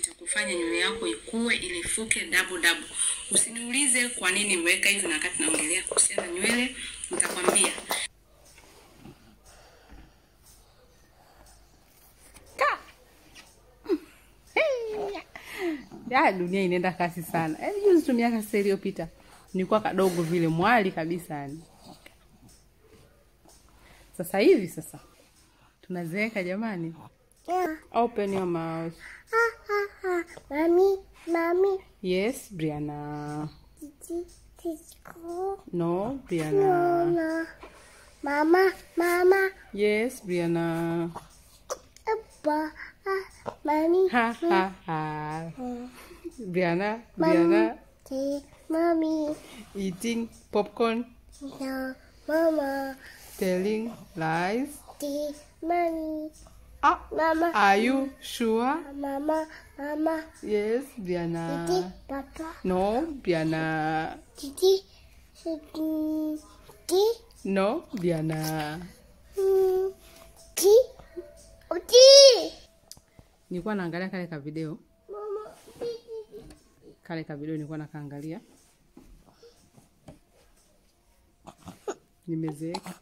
Itakufanya nywele yako ikue ilifuke double double. Usiniulize kwa nini nimeweka hivi na wakati naongelea kuhusiana na nywele, nitakwambia. Ya, dunia inaenda kasi sana. Yaani juzi tu miaka sita iliyopita nilikuwa kadogo vile, mwali kabisa yani. Sasa hivi sasa tunazeeka jamani. Yeah. Open your mouth. Mommy, mommy. Yes, Brianna. Titi, titi. No, Brianna. No, no. Mama, mama. Yes, Brianna. Abba, mommy. Ha ha ha. Brianna, Brianna. Mommy. Eating popcorn. No, mama. Telling lies. Mommy. Ah, mama. Are you sure? Mama, mama. Yes, Brianna. Titi, papa. No, Brianna. Titi, titi. No, Brianna. Ti, ti. Nilikuwa naangalia kale ka video. Mama. Kale ka video nilikuwa nakaangalia. Nimezeeka.